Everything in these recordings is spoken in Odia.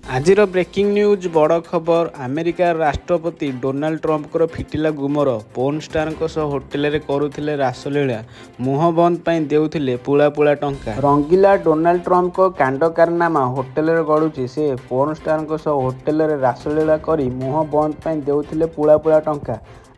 ଆଜିର ବ୍ରେକିଂ ନ୍ୟୁଜ୍, ବଡ଼ ଖବର। ଆମେରିକାର ରାଷ୍ଟ୍ରପତି ଡୋନାଲ୍ଡ ଟ୍ରମ୍ପଙ୍କର ଫିଟିଲା ଗୁମର। ପୋର୍ନ ଷ୍ଟାରଙ୍କ ସହ ହୋଟେଲରେ କରୁଥିଲେ ରାସଲୀଳା, ମୁହଁ ବନ୍ଦ ପାଇଁ ଦେଉଥିଲେ ପୁଳା ପୁଳା ଟଙ୍କା। ରଙ୍ଗିଲା ଡୋନାଲ୍ଡ ଟ୍ରମ୍ପଙ୍କ କାଣ୍ଡ କାରନାମା ହୋଟେଲରେ ଗଡୁଛି। ସେ ପୋର୍ନ ଷ୍ଟାରଙ୍କ ସହ ହୋଟେଲରେ ରାସଲୀଳା କରି ମୁହଁ ବନ୍ଦ ପାଇଁ ଦେଉଥିଲେ ପୁଳା ପୁଳା ଟଙ୍କା।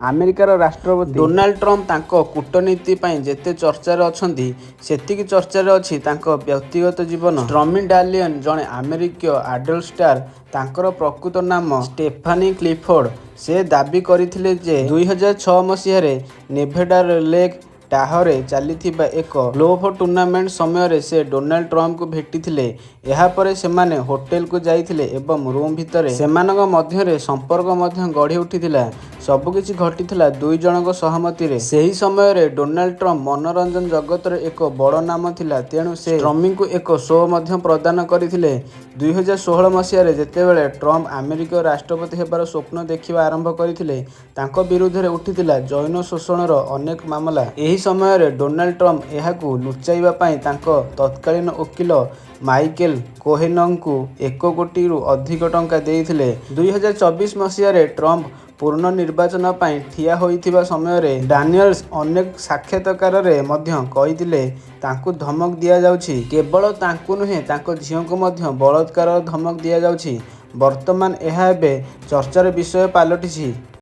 ଆମେରିକାର ରାଷ୍ଟ୍ରପତି ଡୋନାଲ୍ଡ ଟ୍ରମ୍ପ ତାଙ୍କ କୂଟନୀତି ପାଇଁ ଯେତେ ଚର୍ଚ୍ଚାରେ ଅଛନ୍ତି, ସେତିକି ଚର୍ଚ୍ଚାରେ ଅଛି ତାଙ୍କ ବ୍ୟକ୍ତିଗତ ଜୀବନ। ଷ୍ଟର୍ମି ଡାନିଏଲ ଜଣେ ଆମେରିକୀୟ ଆଡଲ୍ଟ ଷ୍ଟାର। ତାଙ୍କର ପ୍ରକୃତ ନାମ ଷ୍ଟେଫାନି କ୍ଲିଫୋର୍ଡ। ସେ ଦାବି କରିଥିଲେ ଯେ 2006 ମସିହାରେ ନେଭାଡାର ଲେକ୍ ଟାହୋରେ ଚାଲିଥିବା ଏକ ଗୋଲ୍ଫ ଟୁର୍ଣ୍ଣାମେଣ୍ଟ ସମୟରେ ସେ ଡୋନାଲ୍ଡ ଟ୍ରମ୍ପଙ୍କୁ ଭେଟିଥିଲେ। ଏହାପରେ ସେମାନେ ହୋଟେଲକୁ ଯାଇଥିଲେ ଏବଂ ରୁମ୍ ଭିତରେ ସେମାନଙ୍କ ମଧ୍ୟରେ ସମ୍ପର୍କ ମଧ୍ୟ ଗଢ଼ି ଉଠିଥିଲା। ସବୁକିଛି ଘଟିଥିଲା ଦୁଇ ଜଣଙ୍କ ସହମତିରେ। ସେହି ସମୟରେ ଡୋନାଲ୍ଡ ଟ୍ରମ୍ପ ମନୋରଞ୍ଜନ ଜଗତରେ ଏକ ବଡ଼ ନାମ ଥିଲା, ତେଣୁ ସେ ଷ୍ଟର୍ମିଙ୍କୁ ଏକ ଶୋ ମଧ୍ୟ ପ୍ରଦାନ କରିଥିଲେ। 2016 ମସିହାରେ ଯେତେବେଳେ ଟ୍ରମ୍ପ ଆମେରିକୀୟ ରାଷ୍ଟ୍ରପତି ହେବାର ସ୍ୱପ୍ନ ଦେଖିବା ଆରମ୍ଭ କରିଥିଲେ, ତାଙ୍କ ବିରୁଦ୍ଧରେ ଉଠିଥିଲା ଯୌନ ଶୋଷଣର ଅନେକ ମାମଲା। ଏହି ସମୟରେ ଡୋନାଲ୍ଡ ଟ୍ରମ୍ପ ଏହାକୁ ଲୁଚାଇବା ପାଇଁ ତାଙ୍କ ତତ୍କାଳୀନ ଓକିଲ ମାଇକେଲ କୋହେନଙ୍କୁ 1 କୋଟିରୁ ଅଧିକ ଟଙ୍କା ଦେଇଥିଲେ। 2024 ମସିହାରେ ଟ୍ରମ୍ପ ପୁନଃନିର୍ବାଚନ ପାଇଁ ଠିଆ ହୋଇଥିବା ସମୟରେ ଡାନିଏଲ୍ସ ଅନେକ ସାକ୍ଷାତକାରରେ ମଧ୍ୟ କହିଥିଲେ, ତାଙ୍କୁ ଧମକ ଦିଆଯାଉଛି। କେବଳ ତାଙ୍କୁ ନୁହେଁ, ତାଙ୍କ ଝିଅଙ୍କୁ ମଧ୍ୟ ବଳାତ୍କାରର ଧମକ ଦିଆଯାଉଛି। ବର୍ତ୍ତମାନ ଏହା ଏବେ ଚର୍ଚ୍ଚାର ବିଷୟ ପାଲଟିଛି।